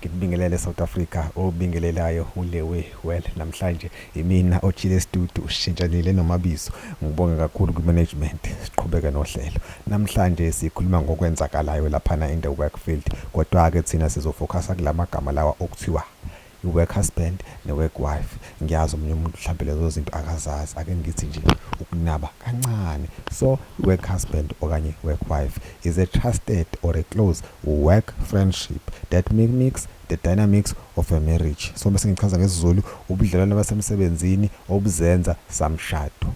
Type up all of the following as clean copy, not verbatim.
Ngikubingelele South Africa obingelelayo uLewe. Well, namhlanje imina ochile studio ushintshanile nomabizo. Ngibonge kakhulu kwi-management. Siqhubeke nohlelo. Namhlanje sikhuluma ngokwenzakalayo laphana in the work field. Kodwa-ke thina sizofocusa kulamagama lawa okuthiwa i-work husband ne-work wife. Ngiyazi omunye umuntu mhlampe lezo zinto akazazi, ake ngithi nje ukunaba kancane. So i-work husband okanye work wife is a trusted or a close work friendship that mimics the dynamics of a marriage. So bese ngichaza ngesiZulu ubudlelwano basemsebenzini obuzenza samshado.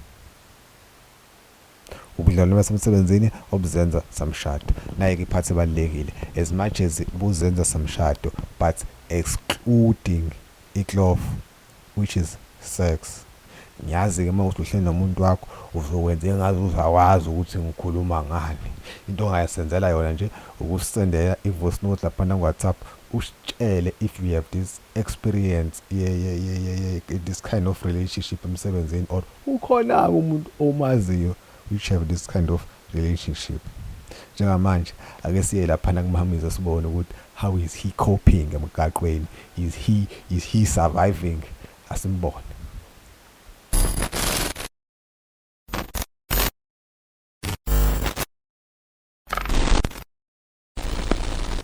Ubudlelwano basemsebenzini obuzenza samshado. Nayi-ke iphathi ebalulekile. As much as buzenza samshado but excluding iklofu which is sex. Ngiyazi-ke uma kuthi uhleli nomuntu wakho uzokwenza engazi uzawazi ukuthi ngikhuluma ngani. Into ongayisenzela yona nje ukusendela i-voice note laphana ku-WhatsApp usitshele if you have this experience ye this kind of relationship emsebenzini or ukhona-ke umuntu omaziyo which have this kind of relationship. Njengamanje ake siye laphana kuMhamizo sibone ukuthi how is he coping emgaqweni, is he surviving? Asimbone.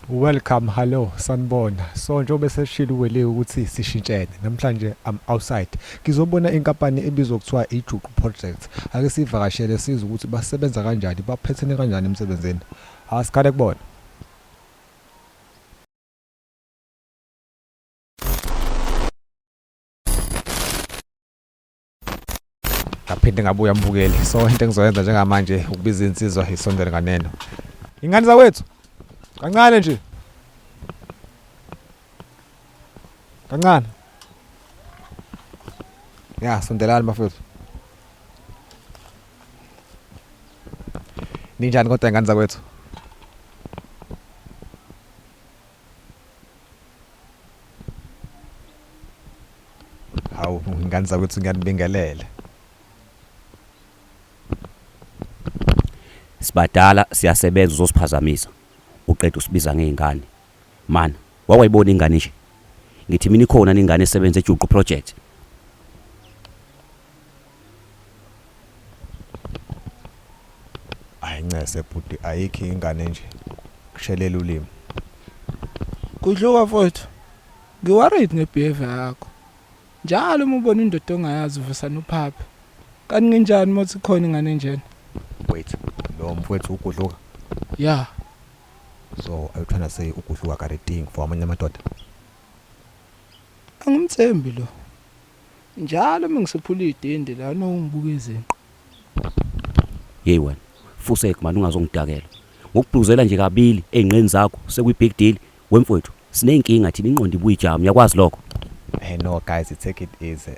Welcome, hello, sanibona. So njengoba seshilo uWele ukuthi sishintshene. Namhlanje I'm outside. Ngizobona inkampani ebizwa kuthiwa iJuqu Project. Ake sivakashele sizwe ukuthi basebenza kanjani, baphethene kanjani emsebenzini. Asikhale kubona. Ngaphinde ngabuya mbukeli. So into engizoyenza njengamanje ukubiza insizwa isondele nganeno. Ingane zakwethu. Kancane nje. Kancane. Ya, sondelani bafethu. Ninjani kodwa ingane zakwethu? Hawu, ingane zakwethu ngiyanibingelela. Sibadala siyasebenza uzosiphazamisa uqeda usibiza ngey'ngane. Mana, wawayibona ingane nje? Ngithi mina ikhona ingane esebenza eJuqu Project. Hayi ncese bhuti ayikho ingane nje. Kushelela ulimi. Gudluka mfowethu. Ngiworried ngebehavior yakho. Njalo uma ubona indoda ongayazi uvusana uphaphe. Kanti nginjani uma uthi khona ingane enjena? Wait, lo mfowethu ugudluka. Yeah. So are you trying to say ugudluka got a thing for amanye amadoda? Angimthembi lo. Njalo uma ngisephula idindi la ungibuka izinqa. Hey wena, fusek man ungazongidakela. Ngokubhuzela nje kabili ey'nqeni zakho sekuyi big deal. Wemfowethu, siney'nkinga thina ingqondo ibuye ijame, uyakwazi lokho? Hey no guys take it easy.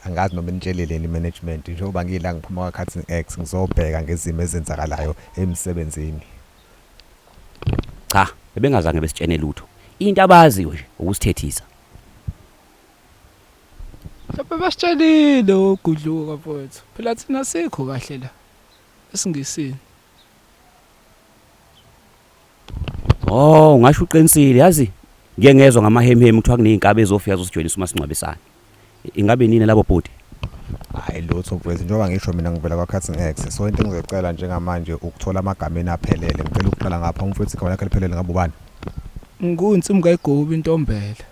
Angazi noma nitshelile ni management njengoba ngila ngiphuma kwa Cutting X ngizobheka ngezimo ezenzakalayo emsebenzini. Cha, bebengazange besitshene lutho. Into abaziyo nje ukusithethisa. Mhlawumbe basitshelile ogudluka mfowethu. Phela thina sikho kahle la esiNgisini. Oh, ungasho uqinisile yazi. Ngike ngezwa ngamahemhemu kuthiwa kuney'nkabi ezofika zosijoyinisa umasingcwabisane. Ingabe nini labo bhuti? Hayi lutho mfowethu njengoba ngisho mina ngivela kwa-Cutting X so into engizocela njengamanje ukuthola amagama aphelele. Ngicela ukuqala ngapha umfowethu igama lakhe liphelele ngabe ubani? Ngunsimbi kayigobi intombela.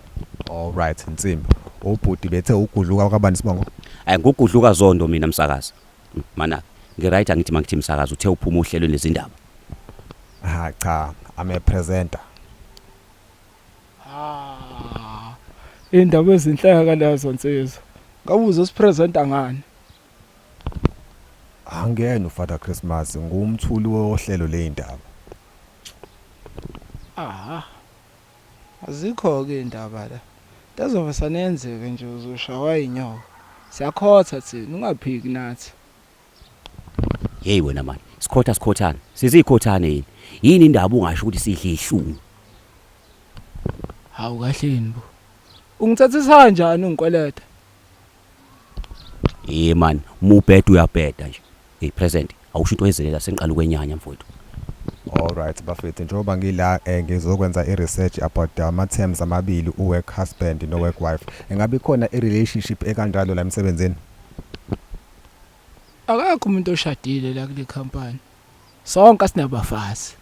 All right Nsimbi. Ubhuti bethe ugudluka kwabani isibongo? Hayi ngugudluka Zondo mina msakazi. Mana ngiright angithi mangithi msakazi uthe uphuma ohlelweni lezindaba. Ha cha, I'm a presenter. Ah. Indaba ezinhleka lezo nsizwa. Ngabe uzosipresenta ngani? Angiyena uFather Christmas, ngumthuli wohlelo ley'ndaba. Ah. Azikho ke indaba la. Tazova sanenzeke nje uzoshawa inyoka. Siyakhotha thina ungaphiki nathi. Hey wena man, sikhotha sikhothana. Sizikhothane yini? Yini indaba ungasho ukuthi sidle ihlungu? Hawu kahleni bo. Ungithathisa kanjani ungikweleta? Eh man, mubheda uyabheda nje. Hey present, awusho into oyezelela sengiqala ukwenyanya mfowethu. Alright bafethu, njengoba ngila ngizokwenza i-research about ama-terms amabili, u-work husband no-work wife. Engabe ikhona i-relationship ekanjalo la emsebenzini? Akekho umuntu oshadile la kule company. Sonke sinabafazi.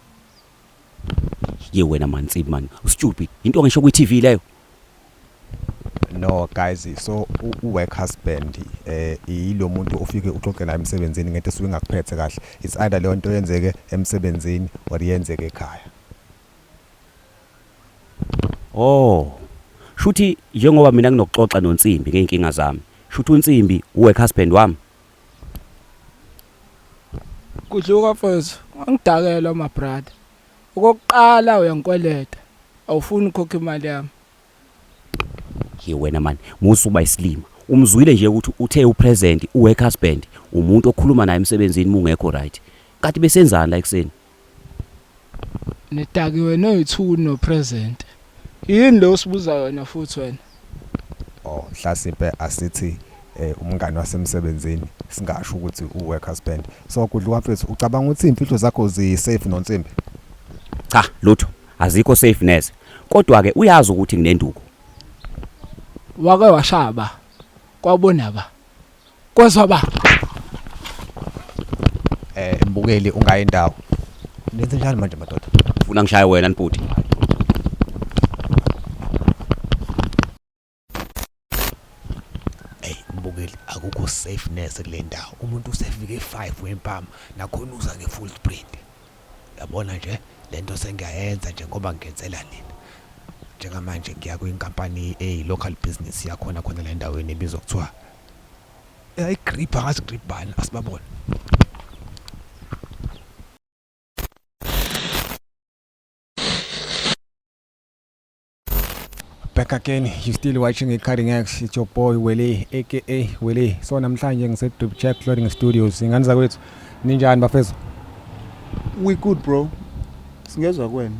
Ye wena man, Nsimbi man, stupid. Into ngisho kwi TV leyo. No guys, so u-work husband yilo muntu ofike uxoxe naye emsebenzini ngento esuke ingakuphethe kahle. It's either leyo nto yenzeke emsebenzini or yenzeke ekhaya. Oh. Shuthi njengoba mina nginokuxoxa noNsimbi ngeinkinga zami. Shuthi uNsimbi uwork husband wami. Kudluka mfethu, angidakela my brother. Okokuqala uyangikweleta. Awufuni ukukhokha imali yami. Ye wena man, musu uba isilima. Umzwile nje ukuthi uthe upresent uwork husband, umuntu okhuluma naye emsebenzini mungekho right. Kanti besenzani la ekseni? Nidakiwe noyi2 no present. Yini lo sibuza yona futhi wena? Oh, hlasimpe asithi umngani wasemsebenzini singasho ukuthi u-work husband. So Kudluka mfethu, ucabanga ukuthi imfihlo zakho zi-safe noNsimbi? Cha, lutho. Azikho safe neze. Kodwa ke uyazi ukuthi nginenduku. Wake washaba. Kwabona ba. Kwezwa ba. Mbukeli ungayi indawo. Nenze njani manje madoda? Ufuna ngishaye wena nibhuti. Ey mbukeli, akukho safe neze kule ndawo. Umuntu usefike 5 wempama nakhona uza nge-full sprint. Yabona nje lento sengiyayenza nje ngoba ngenzela nina. Njengamanje ngiya kwinkampani eyi-local business yakhona khona la endaweni ebizwa kuthiwa i-grip, angazi grip bani, asibabone. Back again, you still watching i-Cutting X. It's your boy Willie, aka Willie. So namhlanje ngise Drip Check Clothing Studios. Ingane zakwethu, ninjani bafethu? We good bro. Singezwa kuwena.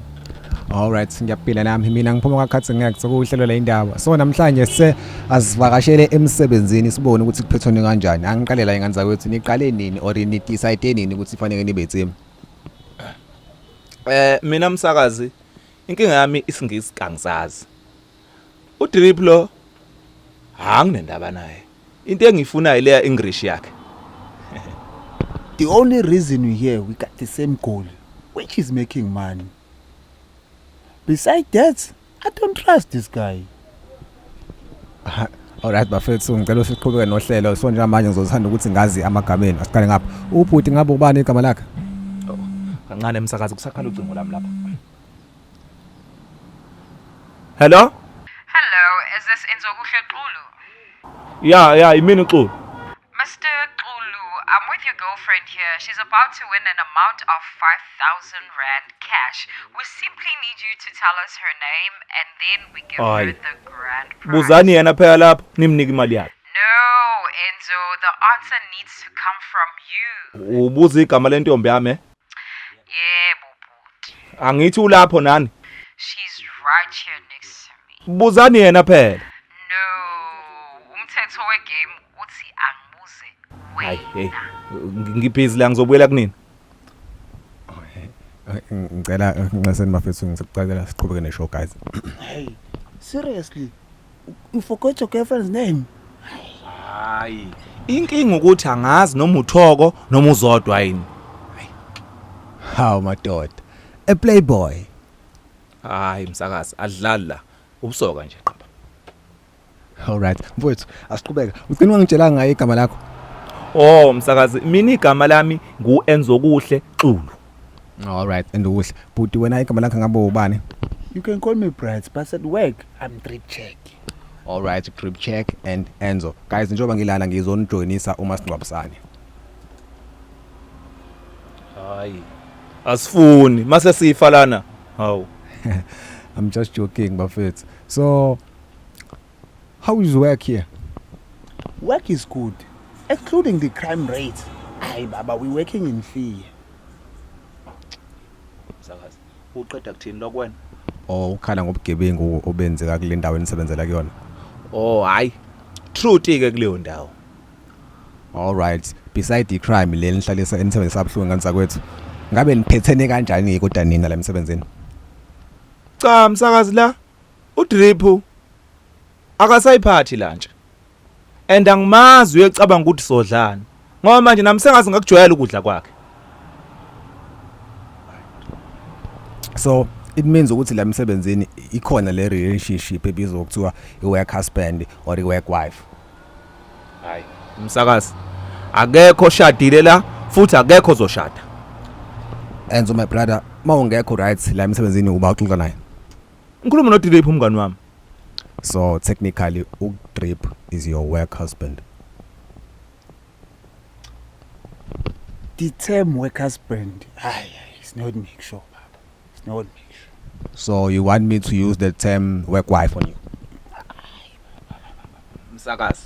Alright, ngiyaphila nami. Mina ngiphuma kwa-Cutting X okuhlelo la indaba. So namhlanje se asivakashele emsebenzini sibone ukuthi kuphethwe kanjani. Angiqale la ingane zakwethu, niqale nini or ni decide nini ukuthi fanele nibe team? Mina msakazi, inkinga yami isingisi kangisazi. UDrip lo anginendaba naye. Into engiyifunayo leya English yakhe. The only reason we here, we got the same goal, which is making money. Besides that, I don't trust this guy. Alright bafethu, ngicela siqhubeke nohlelo. So njengamanje ngizothanda ukuthi ngazi amagama enu. Asiqale ngapha. Ubhuti ngabe ubani igama lakhe? Kancane msakazi, kusakhala ucingo lami lapha. Hello? Hello, is this Enzokuhle Xulu? Yeah, imini Xulu. Mr. Xulu, I'm with your girlfriend here. She's about to win an amount of 5,000 rand cash. We simply need you to tell us her name and then we give her Hayi. the grand prize. Buzani yena phela lapho nimnike imali yakhe. No, Enzo, the answer needs to come from you. Ubuza igama lentombi yami eh? Yebo, bhuti. Angithi ulapho nani? She's right here next to me. Buzani yena phela. No, umthetho wegame uthi angibuze Hayi, hey. wena. Ngibhizi la, ngizobuyela kunini. Ngicela nxeseni bafethu, ngisacela siqhubeke ne-show guys. Hey, seriously? You forgot your girlfriend's name? Hayi. Inkinga ukuthi angazi noma uThoko noma uZodwa yini. Hawu madoda. A playboy. Hayi msakazi, adlali la. Ubusoka nje qhaba. Alright, mfowethu, asiqhubeke. Ugcina ungangitshelanga ngaye igama lakho. Oh msakazi, mina igama lami nguEnzokuhle Xulu. Alright, Enzokuhle. Bhuti wena igama lakho ngabe ubani? You can call me Bright, but at work, I'm Drip Check. Alright, Drip Check and Enzo. Guys, njengoba ngilana ngizonijoinisa uma singcwabisane. Hayi. Asifuni, mase sifa lana. Hawu. I'm just joking bafethu. So how is work here? Work is good, excluding the crime rate. Ay baba, we working in fear. Msakazi, uqeda kuthini lokwena? Oh, ukhala ngobugebengu obenzeka kule ndawo enisebenzela kuyona. Oh hayi. Truth ke kuleyo ndawo. All right. Beside the crime le nihlalisa enisebenzisa abuhlungu ngane zakwethu. Ngabe niphethene kanjani kodwa nina la emsebenzini? Cha msakazi la uDrip akasayiphathi lanje. And angimazi uyecabanga ukuthi sodlana. Ngoba manje nami sengaze ngakujwayela ukudla kwakhe. So it means ukuthi la emsebenzini ikhona le relationship ebizwa kuthiwa i-work husband or i-work wife. Hayi msakazi akekho oshadile la futhi akekho ozoshada. And so my brother, mawungekho right la emsebenzini uba uxoxa naye. Ngikhuluma noDrip umngani wami. So technically uDrip is your work husband. The term work husband, hayi, it's not make sure baba. It's not make sure. So you want me to use the term work wife on you? Msakazi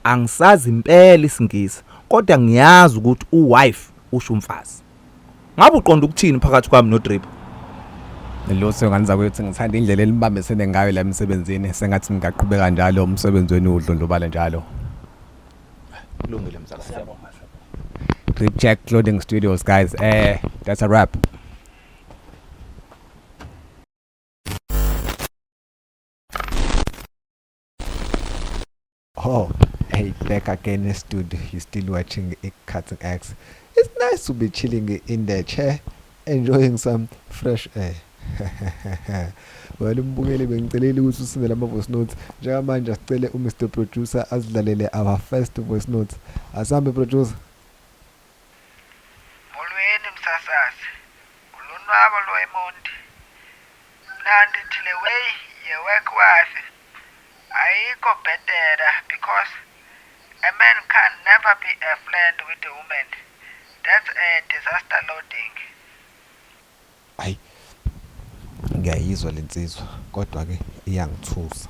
angisazi impela isingisi kodwa ngiyazi ukuthi uwife usho umfazi. Ngabe uqonda ukuthini phakathi kwami noDrip? Lutho ngane zakwethu, ngithanda indlela enibambisene ngayo la emsebenzini, sengathi ningaqhubeka njalo umsebenzi wenu udlondlobale njalo. Kulungile msakazi. Siyabonga. Drip Check Clothing Studios guys. That's a wrap. Oh, hey, back again in studio. You're still watching Cutting X. It's nice to be chilling in the chair, enjoying some fresh air. Well, umbukeli bengicelile ukuthi usendele ama-voice notes. Njengamanje asicele uMr Producer azidlalele our first voice notes. Asambe producer. Molweni msasazi. Ulonwabo lo eMonti. Mna ndithi le way ye-work wife ayikho bhetela because a man can never be a friend with a woman. That's a disaster loading. Hayi, ngiyayizwa lensizwa kodwa ke iyangithusa.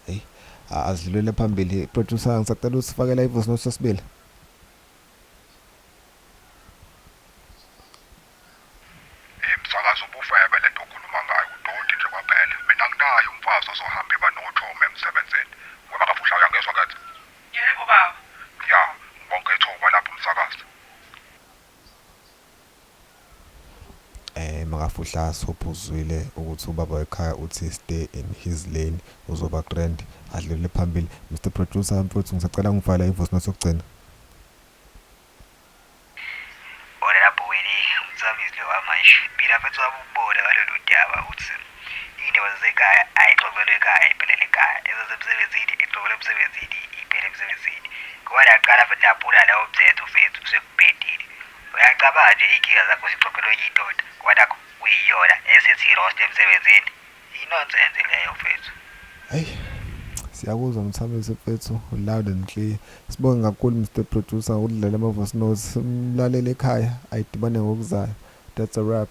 Hey, asidlulele phambili producer, ngisacela usifakela i-voice note sesibili. Msakazi ubufebe lento okhuluma ngayo udoti nje kwaphela. Mina nginayo umfazi ozohamba eba nothoma emsebenzini. Ngoba kafuhla uyangezwa ngathi. Yebo baba. Ya, ngibonge ithuba lapho umsakazi. Makafuhla sophuzwile ukuthi ubaba wekhaya uthi stay in his lane, uzoba grand. Adlulele phambili Mr Producer mfowethu, ngisacela ngifakele i-voice note yokugcina. Bona lapho wena umthamisi lo wamanje. Mina mfethu wami ukubona ngalolu daba uthi iy'ndaba zasekhaya ayixoxelwe ekhaya iphelele ekhaya. Ezasemsebenzini exoxelwe emsebenzini iphele emsebenzini. Ngoba niyaqala futhi naphula lowo mthetho mfethu sekubhedile. Uyacabanga nje iy'nkinga zakho zixoxelwe enye indoda ngoba nakhu kuyiyona esethi i-roster emsebenzini. I-nonsense leyo mfethu. Hey, siyakuzwa mthamisi mfethu, loud and clear. Sibonge kakhulu Mr Producer ngokudlalela ama voice notes. Umlaleli ekhaya ayidibane ngokuzayo. That's a wrap.